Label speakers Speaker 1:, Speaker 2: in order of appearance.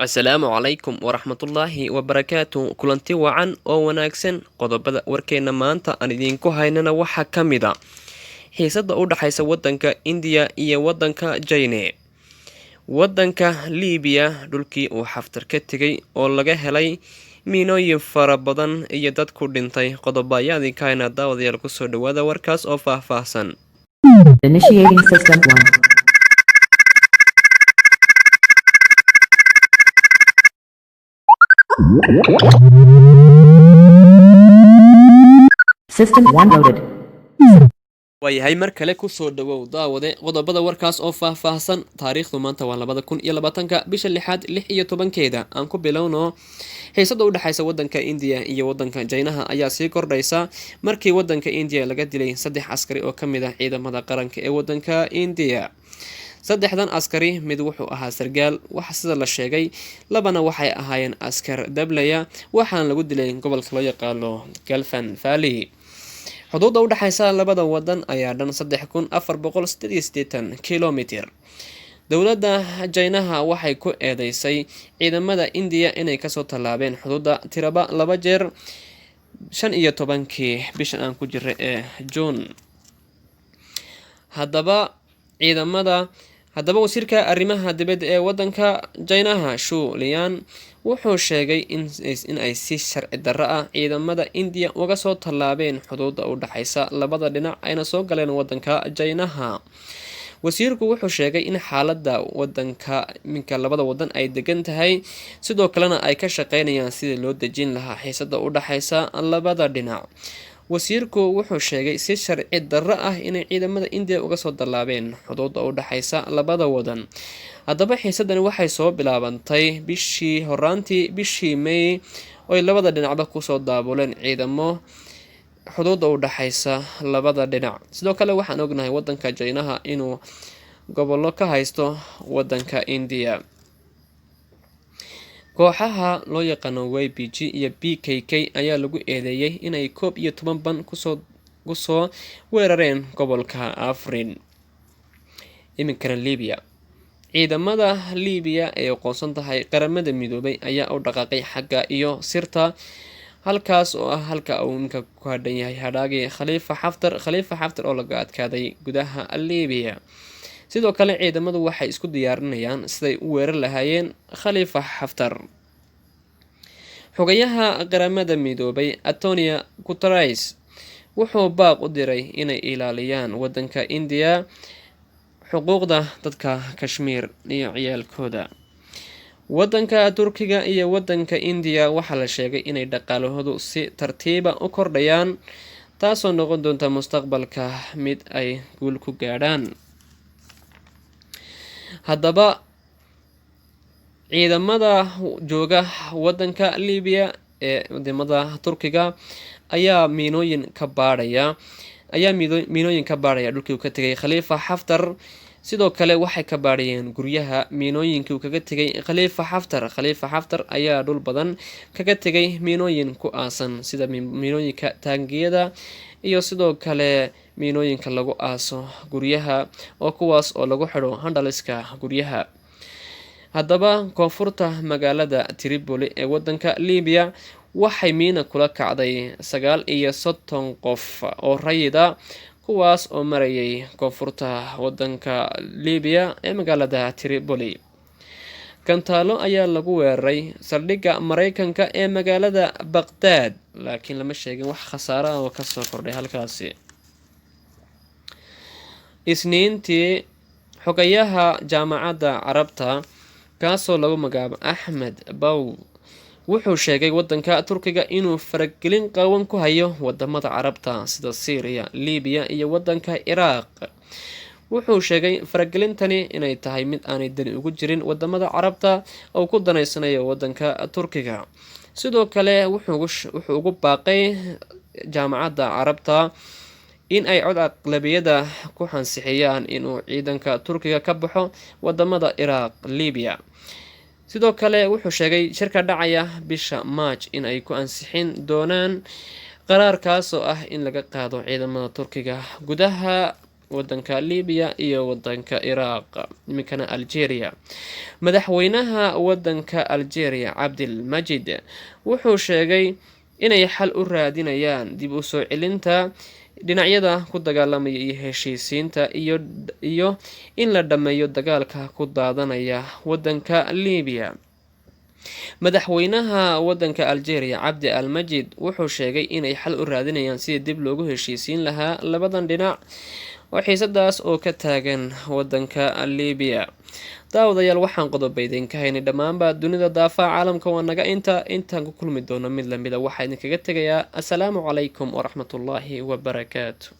Speaker 1: Asalaamu calaykum waraxmatullaahi wabarakaatu. Kulanti wacan oo wanaagsan. Qodobada warkeena maanta aan idiinku haynana waxaa ka mid a xiisada u dhexaysa wadanka Indiya iyo wadanka Jayne, wadanka Liibiya dhulkii uu Xaftar ka tegay oo laga helay miinooyin fara badan iyo dad ku dhintay. Qodobo ayaa idinka haynaa, daawadayaal, kusoo dhawaada warkaas oo faahfaahsan.
Speaker 2: Initiating system 1. System 1 loaded.
Speaker 1: Waayahay, mar kale kusoo dhawow, daawade, qodobada warkaas oo faahfaahsan. Taariikhdu maanta waa 2020-ka bisha lixaad 16-keeda. Aan ku bilowno. Xiisada u dhexaysa wadanka Indiya iyo wadanka Jaynaha ayaa sii kordhaysa markii wadanka Indiya laga dilay saddex askari oo kamid ah ciidamada qaranka ee wadanka Indiya. Saddexdan askari mid wuxuu ahaa sargaal, waxa sida la sheegay, labana waxay ahaayeen askar dablaya, waxaana lagu dilay gobolka loo yaqaano Galvan Valley. Xuduudda u dhexaysa labada wadan ayaa dhan 3488 kilomitir. Dowladda Jaynaha waxay ku eedeysay ciidamada Indiya inay kasoo tallaabeen xuduudda tiraba laba jeer 15-kii bishan aan ku jiray ee Juun. Haddaba ciidamada haddaba wasiirka arrimaha dibadda ee wadanka Jaynaha, Shu Lian, wuxuu sheegay in ay si sharci darro ah ciidamada Indiya uga soo tallaabeen xuduudda u dhexaysa labada dhinac, ayna soo galeen wadanka Jaynaha. Wasiirku wuxuu sheegay in xaaladda wadanka iminka labada wadan ay degan tahay, sidoo kalena ay ka shaqeynayaan sidii loo dejin lahaa xiisada u dhexaysa labada dhinac. Wasiirku wuxuu sheegay si sharci darro ah inay ciidamada Indiya uga soo dallaabeen xuduudda u dhexaysa labada wadan. Haddaba xiisadani waxay soo bilaabantay bishii horaantii bishii May, oy labada dhinacba kusoo daabuleen ciidamo xuduudda u dhexaysa labada dhinac. Sidoo kale waxaan ognahay wadanka Jaynaha inuu gobollo ka haysto wadanka Indiya. Kooxaha loo yaqaano YPG iyo PKK ayaa lagu eedeeyay inay 11 ban kusoo weerareen gobolka Afrin. Iminkana Libiya. Ciidamada Libiya ee aqoonsan tahay Qaramada Midoobay ayaa u dhaqaaqay xagga iyo Sirta, halkaas oo ah halka uu iminka ku hadhan yahay hadhaagii Khaliifa Xaftar, Khaliifa Xaftar oo laga adkaaday gudaha Libiya. Sidoo kale ciidamadu waxay isku diyaarinayaan siday u weerar lahaayeen Khaliifa Xaftar. Xogayaha Qaramada Midoobay, Antonio Guterres, wuxuu baaq u diray inay ilaaliyaan wadanka Indiya xuquuqda dadka Kashmiir iyo ciyaalkooda. Wadanka Turkiga iyo wadanka Indiya waxaa la sheegay inay dhaqaalahoodu si tartiiba u kordhayaan, taasoo noqon doonta mustaqbalka mid ay guul ku gaadhaan. Haddaba ciidamada jooga wadanka Libiya ee wadamada Turkiga ayaa miinooyin ka baadhaya dhulkii uu ka tegay Khaliifa Xaftar. Sidoo kale waxay ka baadhayeen guryaha miinooyinkii uu kaga tegay Khaliifa Xaftar. Khaliifa Xaftar ayaa dhul badan kaga tegay miinooyin ku aasan, sida miinooyinka taangiyada iyo sidoo kale miinooyinka lagu aaso guryaha, oo kuwaas oo lagu xidho handhaliska guryaha. Haddaba koonfurta magaalada Tripoli ee wadanka Libiya waxay miina kula kacday 39 qof oo rayida, kuwaas oo marayay koonfurta wadanka Libiya ee magaalada Tripoli. Gantaalo ayaa lagu weeraray saldhigga Mareykanka ee magaalada Baqdaad, laakiin lama sheegin wax khasaaro ah oo kasoo kordhay halkaasi. Isniintii, xogayaha Jaamacadda Carabta, kaasoo lagu magacaabo Axmed Bow, wuxuu sheegay wadanka Turkiga inuu faragelin qawan ku hayo wadamada Carabta, sida Syriya, Libiya iyo wadanka Ciraaq. Wuxuu sheegay faragelintani inay tahay mid aanay dani ugu jirin wadamada Carabta oo ku danaysanayo wadanka Turkiga. Sidoo kale wuxuu ugu baaqay Jaamacadda Carabta in ay cod aqlabiyada ku xansixiyaan inuu ciidanka Turkiga ka baxo wadamada Ciraaq, Libiya. Sidoo kale wuxuu sheegay shirka dhacaya bisha March in ay ku ansixin doonaan qaraarkaas oo ah in laga qaado ciidamada Turkiga gudaha Wadanka Libiya iyo wadanka Iraaq. Iminkana Algeria. Madaxweynaha wadanka Algeria, Cabdilmajid, wuxuu sheegay inay xal u raadinayaan dib u soo celinta dhinacyada ku dagaalamaya iyo heshiisiinta iyo in la dhammeeyo dagaalka ku daadanaya wadanka Libiya. Madaxweynaha wadanka Algeria, Cabdi Almajid, wuxuu sheegay inay xal u raadinayaan sidii dib loogu heshiisiin lahaa labadan dhinac oo xiisadaas oo ka taagan wadanka Libiya. Daawadayaal, waxaan qodoba idinka haynay dhammaanba dunida daafaha caalamka waa naga inta. Intaan ku kulmi doono mid lamida, waxaa idinkaga tegayaa asalaamu calaykum waraxmatullaahi wabarakaatu.